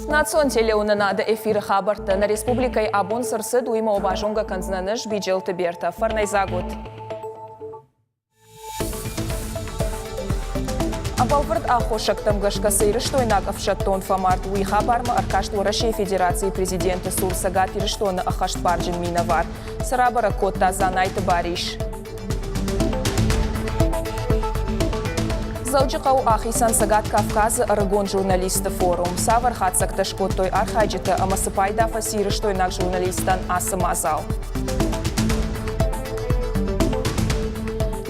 Национ телеуынынады эфиры хабӕрттӕ нӕ республикӕйы абон цы рцыд, уыимӕ базонгӕ кӕндзынӕн ӕз Биджелты Бертӕ. Фӕрнӕйдзаг ут! Ӕбӕлвырд аххосӕгтӕм гӕсгӕ цы ирыстойнаг ӕфсӕддон фӕмард, уый хабармӕ ӕркаст Уӕрӕсейы Федерацийы президенты цур Цӕгат Ирыстоны ӕххӕстбарджын минӕвар. Цы рабӕрӕг кодта Дзанайты Барис? Дзӕуджыхъӕуы ахицӕн Цӕгат Кавказы ӕрыгон журналистты форум. Цавӕр хатдзӕгтӕ скодтой архайджытӕ ӕмӕ цы пайда фӕци ирыстойнаг журналисттӕн ацы мадзал?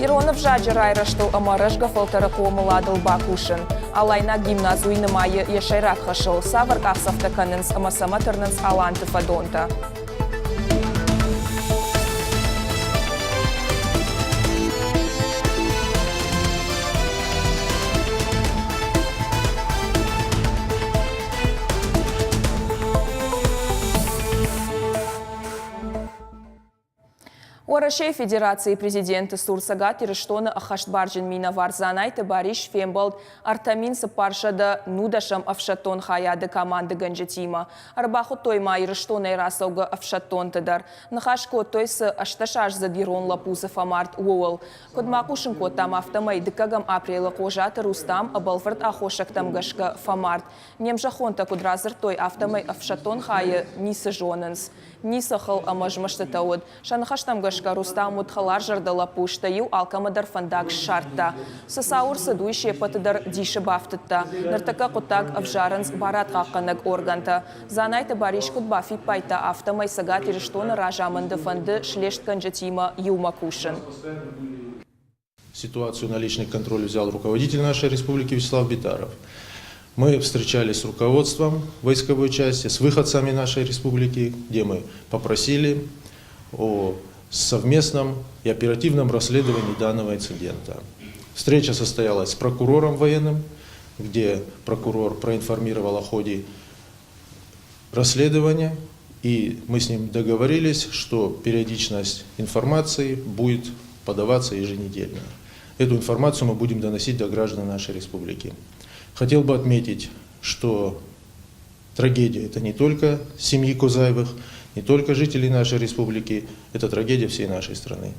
Ирон ӕвзаджы райрӕзтыл ӕмӕ рӕзгӕ фӕлтӕры хъомыладыл бакусын. Алайнаг гимназ уый нымайы йӕ сӕйраг хӕсыл, цавӕр къахдзӕфтӕ кӕнынц ӕмӕ цӕмӕ тырнынц аланты фӕдонтӕ. Уӕрӕсейы Федерацийы президенты цур Цӕгат Ирыстоны ӕххӕстбарджын минӕвар Дзанайты Барис фембӕлд 3410-ӕм ӕфсӕддон хайады командыгӕнджытимӕ. Ӕрбахуыдтой ма Ирыстонӕй рацӕугӕ ӕфсӕддонты дӕр. Ныхас кодтой, цы ӕстдӕсаздзыд ирон лӕппу дзы фӕмард, ууыл. Куыд ма хъусын кодтам, афтӕмӕй дыккӕгӕм апрелы Хъозаты Рустам ӕбӕлвырд аххосӕгтӕм гӕсгӕ фӕмард. Не мзӕххонтӕ куыд радзырдтой, афтӕмӕй ӕфсӕддон хайы ницы зонынц. Ницы хыл ӕмӕ змӕстытӕ уыд. Сӕ ныхӕстӕм гӕсгӕ Рустам уыд хӕларзӕрдӕ лӕппу, стӕй-иу алкӕмӕ дӕр фӕндаг ссардта. Цы цау ӕрцыд, уый се ппӕты дӕр дисы бафтыдта. Ныртӕккӕ хъуыддаг ӕвзарынц барадхъахъхъӕнӕг органтӕ. Дзанайты Барис куыд бафиппайдта, афтӕмӕй Цӕгат Ирыстоны разамынды фӕнды слестгӕнджытимӕ иумӕ кусын. Ситуацию на личный контроль взял руководитель нашей республики Вячеслав Битаров. Мы встречались с руководством войсковой части, с выходцами нашей республики, где мы попросили о совместном и оперативном расследовании данного инцидента. Встреча состоялась с прокурором военным, где прокурор проинформировал о ходе расследования, и мы с ним договорились, что периодичность информации будет подаваться еженедельно. Эту информацию мы будем доносить до граждан нашей республики. Хотел бы отметить, что трагедия это не только семьи Козаевых, не только жителей нашей республики, это трагедия всей нашей страны.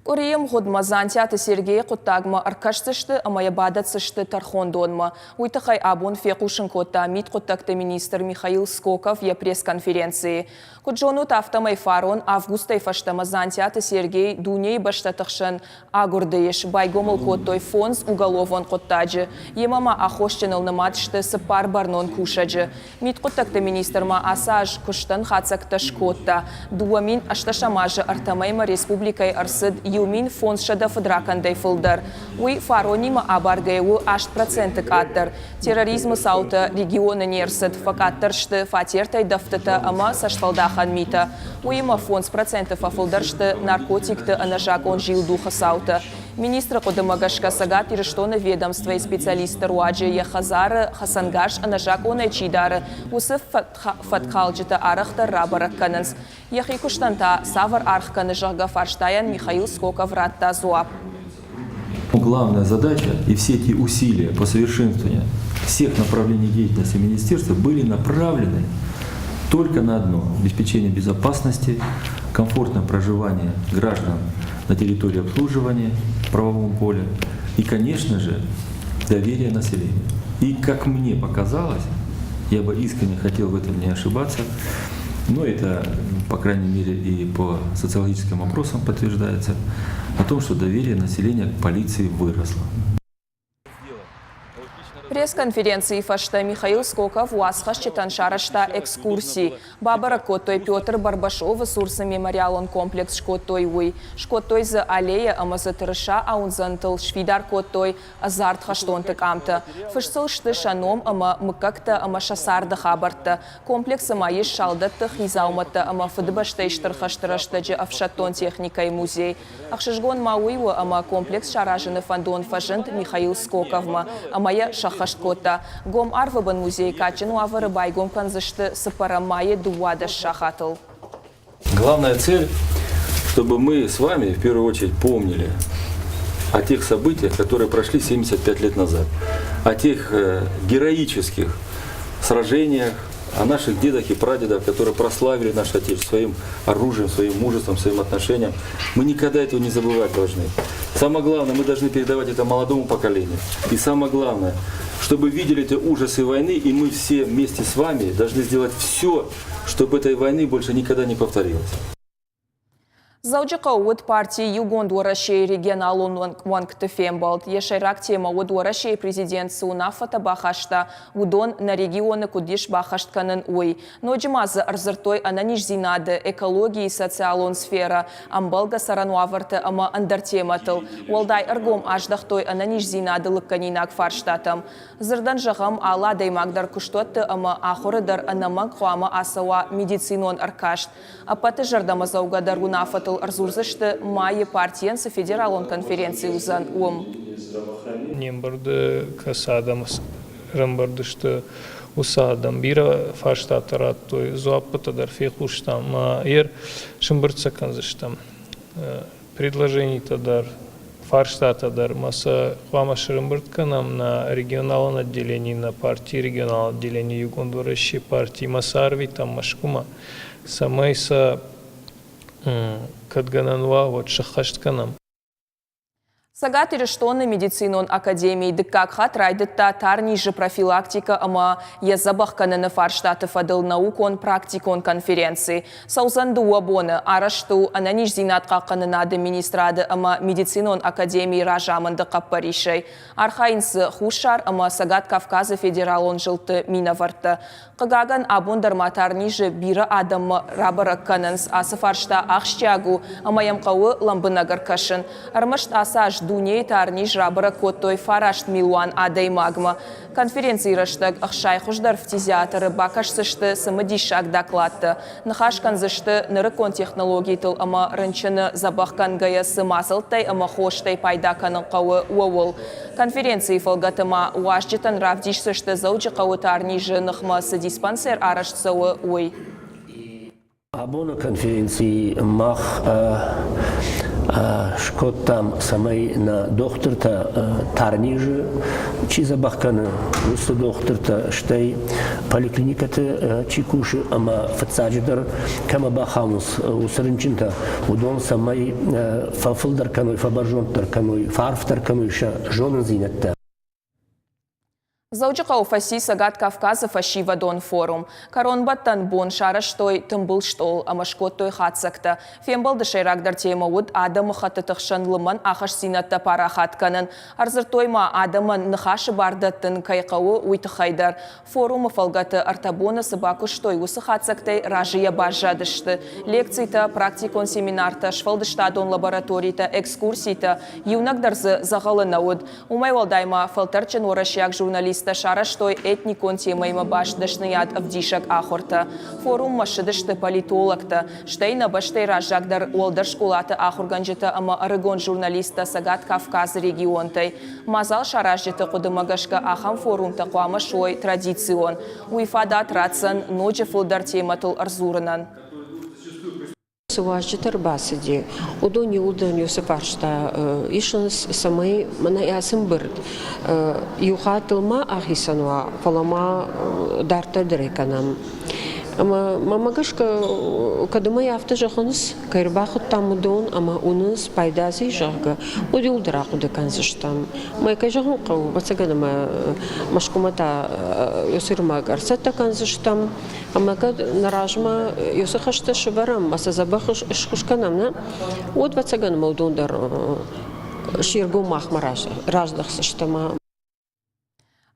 Къуырийы мгъуыдмӕ Дзантиаты Сергейы хъуыддагмӕ ӕркӕсдзысты ӕмӕ йӕ бадӕтдзысты тӕрхондонмӕ. Уый тыххӕй абон фехъусын кодта мидхъуыддӕгты министр Михаил Скоков йӕ пресс-конференцийы. Куыд зонут, афтӕмӕй фарон августӕй фӕстӕмӕ Дзантиаты Сергей дунейы бӕстӕты хсӕн агуырды ис, байгом ыл кодтой фондз уголовон хъуыддаджы. Йемӕ ма аххосджыныл нымад сты цыппар бӕрнон кусӕджы. Мидхъуыддӕгты министр ма ацы аз куыстӕн хатдзӕгтӕ скодта. 2018 азы ӕртӕ мӕймӕ республикӕйы ӕрцыд 1500 фыдракӕндӕй фылдӕр. Уый фаронимӕ абаргӕйӕ у 8% къаддӕр. Терроризмы цаутӕ регионы не рцыд, фӕкъаддӕр сты фатертӕй дӕфтытӕ ӕмӕ цӕстфӕлдахӕн митӕ. Уыимӕ 5% фӕфылдӕр сты наркотикты ӕнӕзакъон зилдухы цаутӕ. Министры хъуыдымӕ гӕсгӕ Цӕгат Ирыстоны ведомствойы специалистты руаджы йӕ хӕдзары хӕцӕнгарз ӕнӕзакъонӕй чи дары, уыцы фӕткхалджытӕ арӕхдӕр рабӕрӕг кӕнынц. Йӕхи куыстӕн та цавӕр аргъ кӕны, зӕгъгӕ, фарстайӕн Михаил Скоков радта дзуапп. Главная задача и все эти усилия по совершенствованию всех направлений деятельности министерства были направлены только на одно – обеспечение безопасности, комфортное проживание граждан на территории обслуживания в правовом поле и, конечно же, доверие населения. И, как мне показалось, я бы искренне хотел в этом не ошибаться, но это, по крайней мере, и по социологическим опросам подтверждается, о том, что доверие населения к полиции выросло. Пресс-конференцийы фӕстӕ Михаил Скоков уацхӕсджытӕн сарӕзта экскурси. Бабӕрӕг кодтой Петр Барбашовы цур цы мемориалон комплекс скодтой, уый. Скодтой дзы аллейӕ ӕмӕ дзы тырыса ауындзӕнтыл сфидар кодтой ӕдзард хӕстонты къамтӕ. Фыст сыл сты сӕ ном ӕмӕ мыггӕгтӕ ӕмӕ сӕ царды хабӕрттӕ. Комплексы ма ис салдӕтты хи дзаумӕттӕ ӕмӕ Фыдыбӕстӕйы Стыр хӕсты рӕстӕджы ӕфсӕддон техникӕйы музей. Ӕхсызгон ма уый у, ӕмӕ комплекс саразыны фӕндон фӕзынд Михаил Скоковмӕ ӕмӕ йӕ сӕххӕст кодта. Гом арвы бын музейы кадджын уавӕры байгом кӕндзысты цыппӕрӕм майы 12 сахатыл. Главная цель, чтобы мы с вами в первую очередь помнили о тех событиях, которые прошли 75 лет назад, о тех героических событиях, сражениях, о наших дедах и прадедах, которые прославили наш Отечество своим оружием, своим мужеством, своим отношением. Мы никогда этого не забывать должны. Самое главное, мы должны передавать это молодому поколению. И самое главное, чтобы видели эти ужасы войны, и мы все вместе с вами должны сделать все, чтобы этой войны больше никогда не повторилось. Дзӕуджыхъӕуы уыд парти Иугонд Уӕрӕсейы регионалон уӕнгты фембӕлд. Йӕ сӕйраг темӕ уыд Уӕрӕсейы президент цы уынаффӕтӕ бахаста, уыдон нӕ регионы куыд ис баххӕст кӕнын, уый. Ноджы ма дзы ӕрдзырдтой ӕнӕниздзинады, экологийы, социалон сферӕ, ӕмбӕлгӕ цӕрӕн уавӕрты ӕмӕ ӕндӕр темӕтыл. Уӕлдай ӕргом аздӕхтой ӕнӕниздзинады лыггӕнинаг фарстатӕм. Дзырдӕн зӕгъӕм, алы адӕймаг дӕр куыстуӕтты ӕмӕ ахуыры дӕр ӕнӕмӕнг хъуамӕ ацӕуа медицинон ӕркаст. Ӕппӕты зӕрдӕмӕдзӕугӕдӕр уынаффӕтыл ӕрдзурдзысты майы партийӕн цы федералон конференци уыдзӕн, уым. Не мбырды кӕцы адӕм ӕрӕмбырд сты, уыцы адӕм бирӕ фарстатӕ радтой, дзуаппытӕ дӕр фехъуыстам. Ӕмӕ ер сымбырд сӕ кӕндзыстӕм. Предложенитӕ дӕр, фарстатӕ дӕр ма сӕ хъуамӕ сӕрӕмбырд кӕнӕм нӕ регионалон отделенийы, нӕ партийы регионалон отделенийы Иугонд Уӕрӕсе партимӕ сӕ арвитӕм Мӕскуымӕ, цӕмӕй сӕ кӕд гӕнӕн уа, уӕд сӕххӕст кӕнӕм. Цӕгат Ирыстоны медицинон академийы дыккаг хатт райдыдта тарнизы профилактикӕ ӕмӕ йӕ дзӕбӕх кӕныны фарстаты фӕдыл наукон-практикон конференци. Цӕудзӕн дыууӕ боны. Арӕзт у ӕнӕниздзинад хъахъхъӕнынады министрады ӕмӕ медицинон академийы разамынды хъӕппӕрисӕй. Архайынц дзы Хуссар ӕмӕ Цӕгат Кавказы федералон зылдты минӕвӕрттӕ. Хъыгагӕн, абон дӕр ма тарнизы бирӕ адӕммӕ рабӕрӕг кӕнынц. Ацы фарста ахсджиаг у ӕмӕ йӕм хъӕуы лӕмбынӕг ӕркӕсын. Ӕрмӕст ацы аз дунейы тарниз рабӕрӕг кодтой 9 милуан адӕймагмӕ. Конференцийы рӕстӕг 60 хуыздӕр фтизиаторы бакӕсдзысты цымыдисаг докладтӕ, ныхас кӕндзысты нырыккон технологитыл ӕмӕ рынчыны дзӕбӕхгӕнгӕйӕ цы мадзӕлттӕй ӕмӕ хостӕй пайда кӕнын хъӕуы, ууыл. Конференцийы фӕлгӕты ма уазджытӕн равдисдзысты Дзӕуджыхъӕуы тарнизы ныхмӕ цы диспансер арӕзт цӕуы, уый. Абоны конференцийы мах скодтам, цӕмӕй нӕ дохтыртӕ тарнизы чи дзӕбӕх кӕны, уыцы дохтыртӕ, стӕй поликлиникӕты чи кусы ӕмӕ фыццаджыдӕр кӕмӕ бахауынц, уыцы рынчынтӕ, уыдон цӕмӕй фӕфылдӕр кӕной, фӕбӕрзонддӕр кӕной, фӕарфдӕр кӕной сӕ зонындзинӕдтӕ. Дзӕуджыхъӕуы фӕци Цӕгат Кавказы фӕсивӕдон форум. Кӕронбӕттӕн бон сарӕзтой тымбыл стъол ӕмӕ скодтой хатдзӕгтӕ. Фембӕлды сӕйрагдӕр темӕ уыд адӕмыхӕттыты хсӕн лымӕн ахастдзинӕдтӕ парахат кӕнын. Ӕрдзырдтой ма адӕмӕн ныхасы бар дӕттын кӕй хъӕуы, уый тыххӕй дӕр. Форумы фӕлгӕты ӕртӕ боны цы бакуыстой, уыцы хатдзӕгтӕй разыйӕ баззадысты. Лекцитӕ, практикон семинартӕ, сфӕлдыстадон лабораторитӕ, экскурситӕ, иунӕг дӕр дзы дзӕгъӕлы нӕ уыд. Уымӕй уӕлдай ма фӕлтӕрдджын уӕрӕсейаг журналисттӕ сарӕзтой этникон темӕимӕ баст дӕсныйад ӕвдисӕг ахуыртӕ. Форуммӕ ссыдысты политологтӕ, стӕй нӕ бӕстӕйы раззагдӕр уӕлдӕр скъолаты ахуыргӕнджытӕ ӕмӕ ӕрыгон журналисттӕ Цӕгат Кавказы регионтӕй. Мадзал саразджыты хъуыдымӕ гӕсгӕ ахӕм форумтӕ хъуамӕ суой традицион. Уый фадат ратдзӕн ноджы фылдӕр темӕтыл ӕрдзурынӕн. Цы уазджытӕ ӕрбацыди, уыдон иууылдӕр уыцы фарста исынц, цӕмӕй мӕнӕ ацы ӕмбырд иу хаттыл ма ахицӕн уа, фӕлӕ ма дарддӕр дӕр ӕй кӕнӕм. Ӕмӕ мӕмӕ гӕсгӕ, кӕд ӕмӕ афтӕ зӕгъынц, кӕй ӕрбахуыдтам уыдон ӕмӕ уынынц пайда дзы, зӕгъгӕ, уӕд иууылдӕр ахъуыды кӕндзыстӕм. Мӕ кӕй зӕгъын хъӕуы, ӕвӕццӕгӕн ӕмӕ Мӕскуымӕ та уыцы ӕрмӕг ӕрцӕттӕ кӕндзыстӕм. Ӕмӕ кӕд нӕ размӕ уыцы хӕстӕ сӕвӕрӕм ӕмӕ сӕ дзӕбӕх схуыз кӕнӕм, нӕ, уӕд, ӕвӕццӕгӕн, ӕмӕ уыдон дӕр се ргом махмӕ раздӕхдзысты ӕмӕ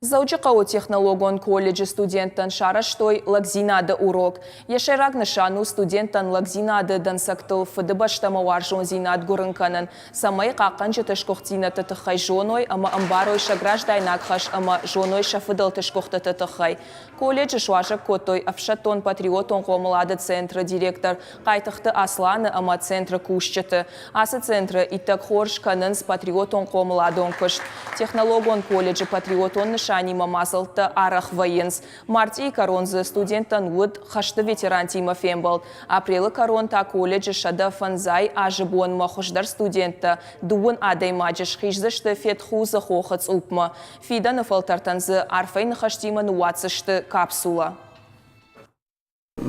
Дзӕуджыхъӕуы технологон колледжы студенттӕн сарӕзтой лӕгдзинады урок. Йӕ сӕйраг нысан у студенттӕн лӕгдзинады дӕнцӕгтыл фыдыбӕстӕмӕ уарзондзинад гуырын кӕнын, цӕмӕй хъахъхъӕнджыты сгуыхтдзинӕдты тыххӕй зоной ӕмӕ ӕмбарой сӕ граждайнаг хӕс ӕмӕ зоной сӕ фыдӕлты сгуыхтыты тыххӕй. Колледжы суазӕг кодтой ӕфсӕддон-патриотон хъомылады центры директор Хъайтыхъты Асланы ӕмӕ центры кусджыты. Ацы центры иттӕг хорз кӕнынц патриотон хъомыладон куыст. Технологон колледжы патриотон нысан. нысанимӕ мадзӕлттӕ арӕх вӕййынц. Мартъийы кӕрон дзы студенттӕн уыд хӕсты ветерантимӕ фембӕлд. Апрелы кӕрон та колледжы 105 азы бонмӕ хуыздӕр студенттӕ дыууын адӕймаджы схиздзысты Фетхузы хохы цъупмӕ. Фидӕны фӕлтӕртӕн дзы арфӕйы ныхӕстимӕ ныууадздзысты капсулӕ.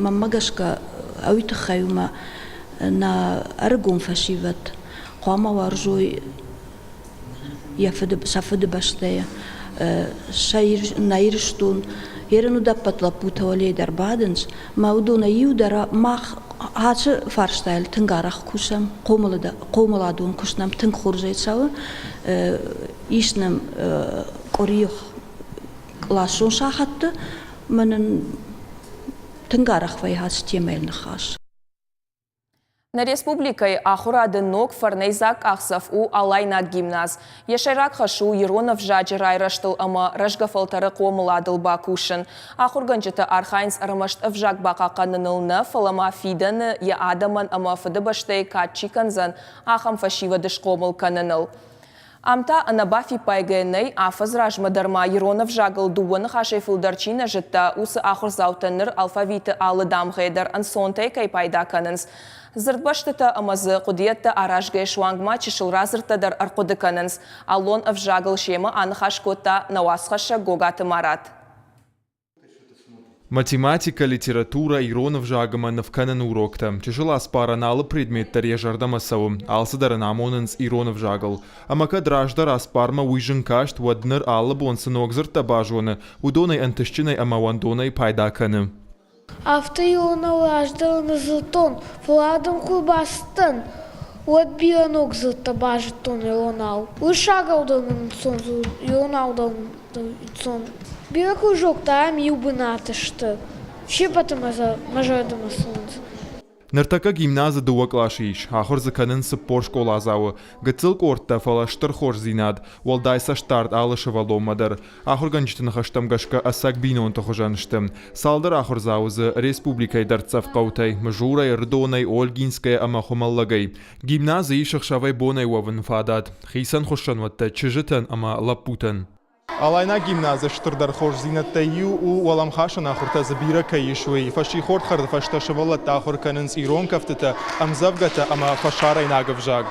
Мӕнмӕ гӕсгӕ, уый тыххӕй уымӕ нӕ ӕрыгон фӕсивӕд хъуамӕ уарзой йӕ фыды, сӕ фыдыбӕстӕйы, сӕ нӕ Ирыстон. Ерын уыдӕппӕт лӕппутӕ уӕлейы дӕр бадынц, мӕ уыдонӕй иу дӕр мах ацы фарстайыл тынг арӕх кусӕм, хъомыладон куыст нӕм тынг хорзӕй цӕуы. Ис нӕм къуырийы кълассон сахӕтты мӕ нын тынг арӕх вӕййы ацы темӕйыл ныхас. Нӕ республикӕйы ахуырады ног фӕрнӕйдзаг къахдзӕф у Алайнаг гимназ. Йӕ сӕйраг хӕс у ирон ӕвзаджы райрӕзтыл ӕмӕ рӕзгӕ фӕлтӕры хъомыладыл бакусын. Ахуыргӕнджытӕ архайынц ӕрмӕст ӕвзаг бахъахъхъӕныныл нӕ, фӕлӕ ма фидӕны йӕ адӕмӕн ӕмӕ фыдыбӕстӕйы кад чи кӕндзӕн, ахӕм фӕсивӕды схъомыл кӕныныл. Ам та ӕнӕбафиппайгӕ нӕй, афӕдз размӕ дӕр ма ирон ӕвзагыл дыууӕ ныхасӕй фылдӕр чи нӕ зыдта, уыцы ахуырдзаутӕ ныр алфавиты алы дамгъӕйӕ дӕр ӕнцонтӕй кӕй пайда кӕнынц. Дзырдбӕстытӕ ӕмӕ дзы хъуыдыйӕдтӕ аразгӕ суанг ма чысыл радзырдтӕ дӕр ӕрхъуыды кӕнынц. Аллон ӕвзагыл семӕ аныхас кодта нӕ уацхӕссӕг Гогаты Марат. Математикӕ, литературӕ, ирон ӕвзаг ӕмӕ нывкӕнӕн уроктӕ. Чысыл Аспарӕн алы предмет дӕр йӕ зӕрдӕмӕ цӕуы, алцыдӕр ын амонынц ирон ӕвзагыл. Ӕмӕ кӕд раздӕр Аспармӕ уый зын каст, уӕд ныр алы бон цы ног дзырдтӕ базоны, уыдонӕй ӕнтыстджынӕй ӕмӕ уӕндонӕй пайда кӕны. Афтӕ иронау раздӕр нӕ дзырдтон, фӕлӕ адӕм куы бацыдтӕн, уӕд бирӕ ног дзырдтӕ базыдтон иронау. Уырыссагау дӕр мын ӕнцон дзурын, иронау дӕр ӕнцон. Бирӕ кружоктӕ ам иу бынаты сты. Се ппӕты мӕ зӕрдӕмӕ цӕуынц. Ныртӕккӕ гимназы дыууӕ къласы ис, ахуыр дзы кӕнынц 40 скъоладзауы. Гыццыл къордтӕ, фӕлӕ стыр хорздзинад, уӕлдай цӕстдард алы сывӕллонмӕ дӕр. Ахуыргӕнджыты ныхӕстӕм гӕсгӕ ӕцӕг бинонты хуызӕн сты. Цалдӕр ахуырдзауы дзы республикӕйы дӕрддзӕф хъӕутӕй, Мызурӕй, Ӕрыдонӕй, Ольгинскӕйӕ ӕмӕ Хуымӕллӕгӕй. Гимназы ис ӕхсӕвӕй-бонӕй уӕвын фадат, хицӕн хуыссӕнуӕттӕ чызджытӕн ӕмӕ лӕппутӕн. Алайнаг гимназы стырдӕр хорздзинӕдтӕй иу у уӕлӕмхасӕн ахуыртӕ дзы бирӕ кӕй ис, уый. Фӕссихорд хӕрды фӕстӕ сывӕллӕттӕ ахуыр кӕнынц ирон кӕфтытӕ, ӕмдзӕвгӕтӕ ӕмӕ фӕсарӕйнаг ӕвзаг.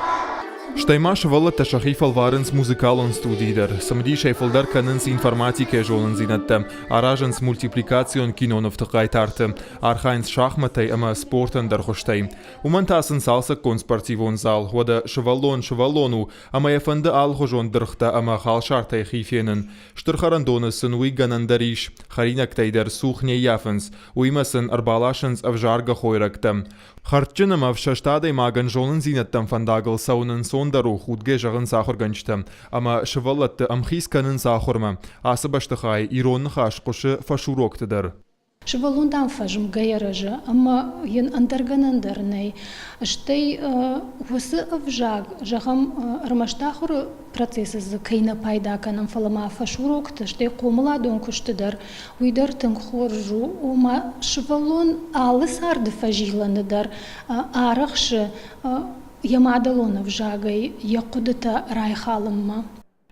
Стӕй ма сывӕллӕттӕ сӕхи фӕлварынц музыкалон студийы дӕр. Цымыдисӕй фылдӕр кӕнынц информатикӕйы зонындзинӕдтӕ, аразынц мультипликацион кинонывты хъайтарты, архайынц шахматтӕй ӕмӕ спорты ӕндӕр хуызтӕй. Уымӕн та сын цалцӕггонд спортивон зал, уӕдӕ сывӕллон сывӕллон у, ӕмӕ йӕ фӕнды алыхуызон дыргътӕ ӕмӕ халсартӕй хи фенын. Стыр хӕрӕндоны сын уый гӕнӕн дӕр ис, хӕринӕгтӕй дӕр цух не ййафынц, уыимӕ сын ӕрбаласынц ӕвзаргӕ хойрӕгтӕ. Хӕрдджын ӕмӕ ӕфсӕст адӕймагӕн зонындзинӕдтӕм фӕндагыл цӕуын ӕнцондӕр у, худгӕ зӕгъынц ахуыргӕнджытӕ. Ӕмӕ сывӕллӕтты ӕмхиц кӕнынц ахуырмӕ. Ацы бӕстыхайы ирон ныхас хъуысы фӕсурокты дӕр. Сывӕллон, дам, фӕзмгӕйӕ рӕзы ӕмӕ йын ӕндӕр гӕнӕн дӕр нӕй. Стӕй уыцы ӕвзаг, зӕгъӕм, ӕрмӕст ахуыры процессы дзы кӕй нӕ пайда кӕнӕм, фӕлӕ ма фӕсурокты, стӕй хъомыладон куысты дӕр, уый дӕр тынг хорз у. Ома сывӕллон алы царды фӕзилӕны дӕр арӕхсы йӕ мадӕлон ӕвзагӕй йӕ хъуыдытӕ райхалынмӕ.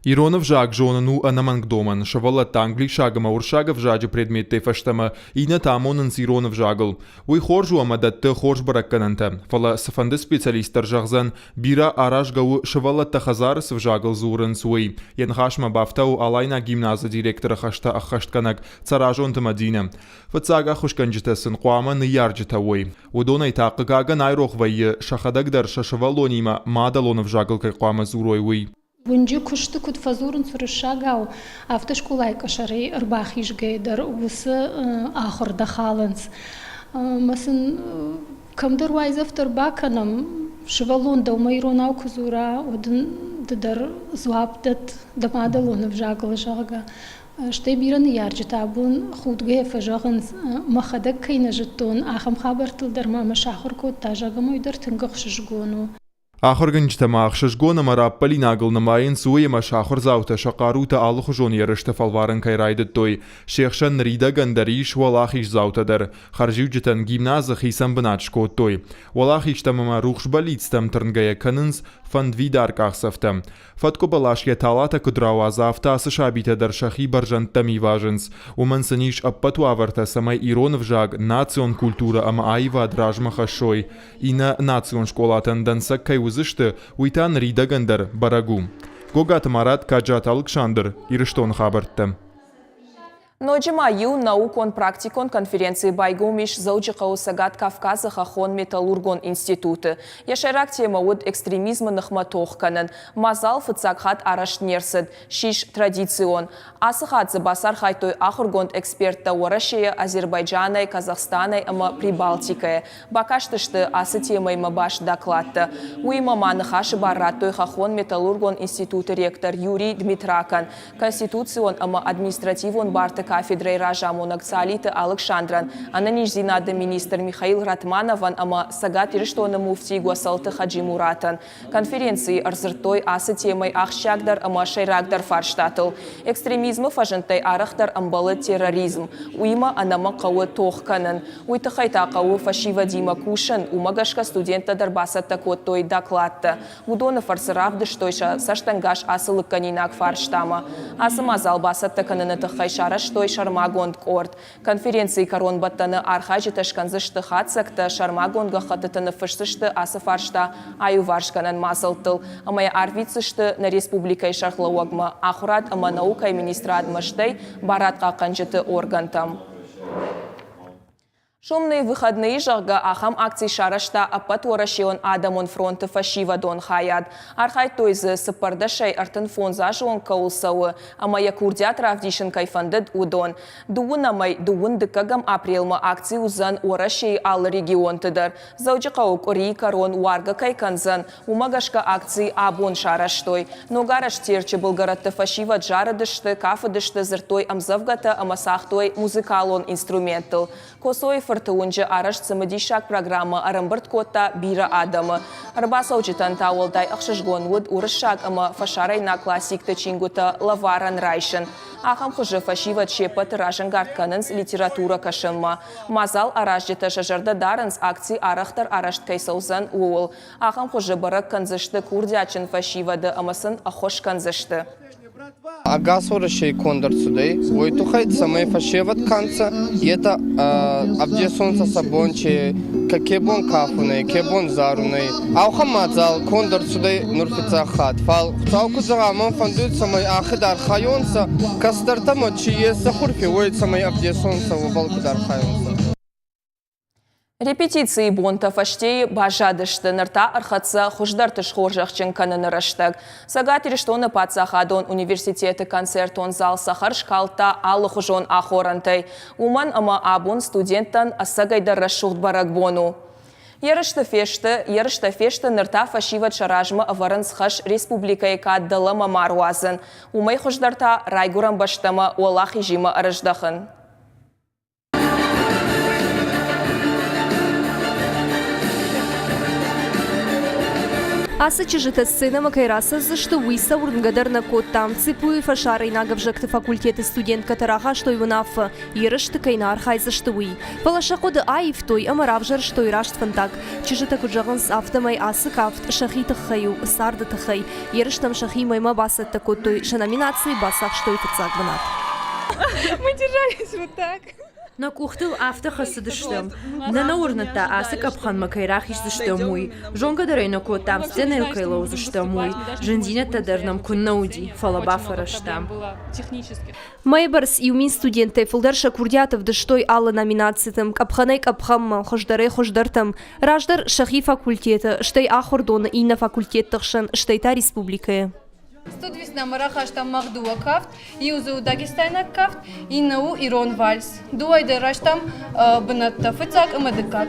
Ирон ӕвзаг зонын у ӕнӕмӕнг домӕн. Сывӕллӕттӕ англисаг ӕмӕ уырыссаг ӕвзаджы предметтӕй фӕстӕмӕ иннӕтӕ амонынц ирон ӕвзагыл. Уый хорз у ӕмӕ дӕтты хорз бӕрӕггӕнӕнтӕ. Фӕлӕ цыфӕнды специалист дӕр зӕгъдзӕн, бирӕ аразгӕ у, сывӕллӕттӕ хӕдзары цы взагыл дзурынц, уый. Йӕ ныхасмӕ бафтауы Алайнаг гимназы директоры хӕстӕ ӕххӕстгӕнӕг Цӕразонты Мӕдинӕ. Фыццаг ӕххуысгӕнджытӕ сын хъуамӕ ныййарджытӕ уой. Уыдонӕй та хъыгагӕн айрох вӕййы, сӕхӕдӕг дӕр сӕ сывӕллонимӕ мадӕлон ӕвзагыл кӕй хъуамӕ дзурой, уый. Уынджы куысты куыд фӕдзурынц уырыссагау, афтӕ скъолайы къӕсӕрӕй ӕрбахизгӕйӕ дӕр уыцы ахуыр дӕ халынц. Ӕмӕ сын кӕмдӕр уайдзӕф дӕр бакӕнӕм, сывӕллон дӕумӕ иронау куы дзура, уӕд ын ды дӕр дзуапп дӕтт дӕ мадӕлон ӕвзагыл, зӕгъгӕ. Стӕй бирӕ ныййарджытӕ абон худгӕйӕ фӕзӕгъынц, мӕхӕдӕг кӕй нӕ зыдтон, ахӕм хабӕрттыл дӕр ма мӕ сахуыр кодта, зӕгъӕм, уый дӕр тынг ӕхсызгон у. Ахуыргӕнджытӕ ма ӕхсызгон ӕмӕ раппӕлинагыл нымайынц уый, ӕмӕ сӕ ахуырдзаутӕ сӕ хъарутӕ алыхуызон ерысты фӕлварын кӕй райдыдтой. Се хсӕн ныридӕгӕн дӕр ис уӕлахиздзаутӕ дӕр. Хӕрзиуджытӕн гимназы хицӕн бынат скодтой. Уӕлахизтӕм ӕмӕ рухс бӕллицтӕм тырнгӕйӕ кӕнынц фӕндвидар къахдзӕфтӕ. Фӕткъуы бӕлас йӕ талатӕ куыд рауадза, афтӕ ацы сабитӕ дӕр сӕхи бӕрзӕндтӕм ивазынц. Уымӕн сын ис ӕппӕт уавӕртӕ, цӕмӕй ирон ӕвзаг, национ культурӕ ӕмӕ аивад размӕ хӕссой. Иннӕ национ скъолатӕн дӕнцӕг кӕй уыдзысты, уый та ныридӕгӕн дӕр бӕрӕг у. Гогаты Марат, Каджаты Алыксандр, Ирыстоны хабӕрттӕ. Ноджы ма иу наукон-практикон конференци байгом ис Дзӕуджыхъӕуы Цӕгат Кавказы хӕххон-металлургон институты. Йӕ сӕйраг темӕ уыд экстремизмы ныхмӕ тох кӕнын. Мадзал фыццаг хатт арӕзт не рцыд, ссис традицион. Ацы хатт дзы бацархайдтой ахуыргонд эксперттӕ Уӕрӕсейӕ, Азербайджанӕй, Казахстанӕй ӕмӕ Прибалтикӕйӕ. Бакастысты ацы темӕимӕ баст докладтӕ. Уыимӕ ма ныхасы бар радтой хӕххон-металлургон институты ректор Юрий Дмитракӕн, Конституцион ӕмӕ административон барты кафедрӕйы разамонӕг Цалиты Алыксандрӕн, ӕнӕниздзинады министр Михаил Ратмановӕн ӕмӕ Цӕгат Ирыстоны муфтий Гуӕцӕлты Хаджимуратӕн. Конференцийы ӕрдзырдтой ацы темӕйы ахсджиагдӕр ӕмӕ сӕйрагдӕр фарстатыл. Экстремизмы фӕзындтӕй арӕхдӕр ӕмбӕлы терроризм. Уыимӕ ӕнӕмӕнг хъӕуы тох кӕнын. Уый тыххӕй та хъӕуы фӕсивӕдимӕ кусын, уымӕ гӕсгӕ студенттӕ дӕр бацӕттӕ кодтой докладтӕ. Уыдоны фӕрцы равдыстой сӕ цӕстӕнгас ацы лыггӕнинаг фарстамӕ. Ацы мадзал бацӕттӕ кӕныны тыххӕй сарӕзтой сӕрмагонд къорд. Конференцийы кӕронбӕттӕны архайджытӕ скӕндзысты хатдзӕгтӕ, сӕрмагонд гӕххӕттыты ныффысдзысты ацы фарста аиуварсгӕнӕн мадзӕлттыл ӕмӕ йӕ арвитдзысты нӕ республикӕйы сӕргълӕууӕгмӕ, ахуырад ӕмӕ наукӕйы министрадмӕ, стӕй барадхъахъхъӕнджыты органтӕм. Шумные выходные, зӕгъгӕ, ахӕм акци сарӕзта Ӕппӕтуӕрӕсеон адӕмон фронты фӕсивӕдон хайад. Архайдтой дзы, цыппӕрдӕсӕй 35 азы онг кӕуыл цӕуы ӕмӕ йӕ курдиат равдисын кӕй фӕндыд, уыдон. Дыууынӕмӕй дыууын дыккӕгӕм апрелмӕ акци уыдзӕн Уӕрӕсейы алы регионты дӕр. Дзӕуджыхъӕуы къуырийы кӕрон уаргӕ кӕй кӕндзӕн, Уымӕ гӕсгӕ акци абон сарӕзтой. Ногарӕзт Терчы былгӕрӕтты фӕсивӕд зарыдысты, кафыдысты, дзырдтой ӕмдзӕвгӕтӕ ӕмӕ цагътой музыкалон инструменттыл. Коцойы-фырты уынджы арӕзт цымыдисаг программӕ ӕрӕмбырд кодта бирӕ адӕмы. Ӕрбацӕуджытӕн та уӕлдай ӕхсызгон уыд уырыссаг ӕмӕ фӕсарӕйнаг классикты чингуытӕ лӕварӕн райсын. Ахӕм хуызы фӕсивӕд се ппӕты разӕнгард кӕнынц литературӕ кӕсынмӕ. Мадзал аразджытӕ сӕ зӕрдӕ дарынц, акци арӕхдӕр арӕзт кӕй цӕудзӕн, ууыл. Ахӕм хуызы бӕрӕг кӕндзысты курдиатджын фӕсивӕды ӕмӕ сын ӕххуыс кӕндзысты. Ӕгас Уӕрӕсей конд ӕрцудӕй, уой туххӕй цӕмӕй фӕсевӕд ка нцӕ, етӕ ӕвдесонцӕ сӕ бон ке, ке бон кафунӕй, ке бон зарунӕй. Ауӕхӕн мадзал конд ӕрцудӕй нур фиццаг хатт. Фал Хуцау куд зӕгъа, мӕн фӕндуй, цӕмӕй ахид архайонцӕ, кӕстӕртӕмӕ чи ес сӕ хурфи, уой цӕмӕй ӕвдесонцӕ, уобӕл куд архайонцӕ. Репетицийы бонтӕ фӕстейы баззадысты, ныр та ӕрхӕццӕ хуыздӕрты схорзӕхджын кӕныны рӕстӕг. Цӕгат Ирыстоны паддзахадон университеты концертон зал цӕхӕр скалдта алыхуызон ахорӕнтӕй, уымӕн ӕмӕ абон студенттӕн ӕцӕгӕйдӕр рӕсугъд бӕрӕгбон у. Ерысты фесты, ерыстӕ фесты, ныр та фӕсивӕд сӕ размӕ ӕвӕрынц хӕс республикӕйы кад дӕлӕмӕ ма руадзын, уымӕй хуыздӕр та райгуырӕн бӕстӕмӕ уӕлахизимӕ ӕрыздӕхын. Ацы чызджытӕ сценӕмӕ кӕй рацӕудзысты, уый сӕ уырнгӕ дӕр нӕ кодта. ЦИПУ-йы фӕсарӕйнаг ӕвзӕгты факультеты студенткӕтӕ рахастой уынаффӕ, ерысты кӕй нӕ архайдзысты, уый. Фӕлӕ сӕ хъуыды аивтой ӕмӕ равзӕрстой раст фӕндаг. Чызджытӕ куыд зӕгъынц, афтӕмӕй ацы кафт сӕхи тыххӕй у, царды тыххӕй. Ерыстӕм сӕхи мӕймӕ бацӕттӕ кодтой, сӕ номинацийы бацахстой фыццаг бынат. Мы держались вот так. Нӕ къухтыл афтӕ хӕцыдыстӕм. Нӕ нӕ уырныдта, ацы къӕпхӕнмӕ кӕй рахиздзыстӕм, уый. Зонгӕ дӕр ӕй нӕ кодтам, сценӕйыл кӕй лӕудзыстӕм, уый. Зындзинӕдтӕ дӕр нӕм куыннӕ уыди, фӕлӕ бафӕрӕзтам. Мӕйы бӕрц иу мин студенттӕй фылдӕр сӕ курдиат ӕвдыстой алы номинацитӕм, къӕпхӕнӕй къӕпхӕнмӕ, хуыздӕрӕй хуыздӕртӕм. Раздӕр сӕхи факультеты, стӕй ахуырдоны иннӕ факультетты хсӕн, стӕй та республикӕйы. Студвеснамӕ рахастам мах дыууӕ кафт. Иу дзы у дагестайнаг кафт, иннӕ у ирон вальс. Дыууӕ дӕр райстам бынӕттӕ, фыццаг ӕмӕ дыккаг.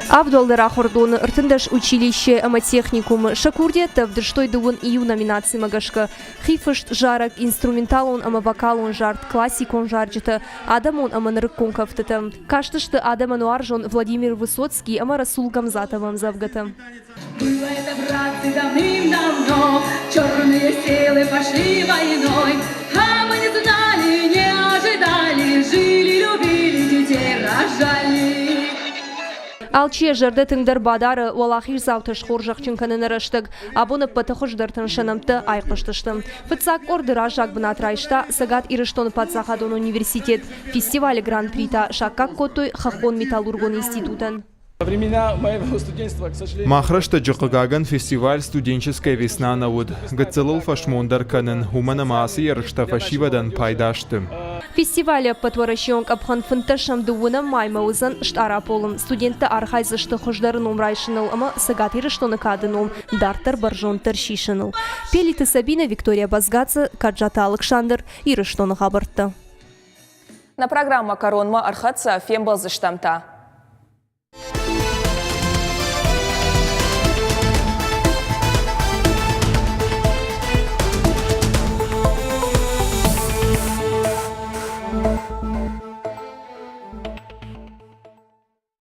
Авд уӕлдӕр ахуырдоны, 13 училище ӕмӕ техникумы сӕ курдиӕттӕ ӕвдыстой дыууын иу номинацимӕ гӕсгӕ. Хифыст зарӕг, инструменталон ӕмӕ вокалон зард, классикон зарджытӕ, адӕмон ӕмӕ нырыккон кӕфтытӕ. Кастысты адӕмӕн уарзон Владимир Высоцкий ӕмӕ Расул Гамзатовы ӕмдзӕвгӕтӕ. Было это, братцы, давным-давно, Черные силы пошли войной, А мы не знали, не ожидали, Жили, любили, детей рожали. Алчи йӕ зӕрдӕ тынгдӕр бадары уӕлахиздзаутӕ схорзӕхджын кӕныны рӕстӕг. Абон ӕппӕты хуыздӕртӕн сӕ нӕмттӕ айхъуыстысты. Фыццаг къорды раззаг бынат райста Цӕгат Ирыстоны паддзахадон университет. Фестивалы гран-при та саккаг кодтой Хӕххон металлургон институтӕн. Мах рӕстӕджы, хъыгагӕн, фестиваль «Студенческая весна» нӕ уыд. Гыццылыл фӕсмон дӕр кӕнын, уымӕн ӕмӕ ацы ерыстӕ фӕсивӕдӕн пайда сты. Фестивалы ӕппӕтуӕрӕсеон къӕпхӕн фынддӕсӕм дыууынӕм маймӕ уыдзӕн Стъараполы. Студенттӕ архайдзысты хуыздӕры ном райсыныл ӕмӕ Цӕгат Ирыстоны кады ном дарддӕр бӕрзонддӕр сисыныл. Пелиты Сабинӕ, Виктория Базгадзе, Каджаты Алыксандр, Ирыстоны хабӕрттӕ. Нӕ программӕ кӕронмӕ ӕрхӕццӕ, фембӕлдзыстӕм та.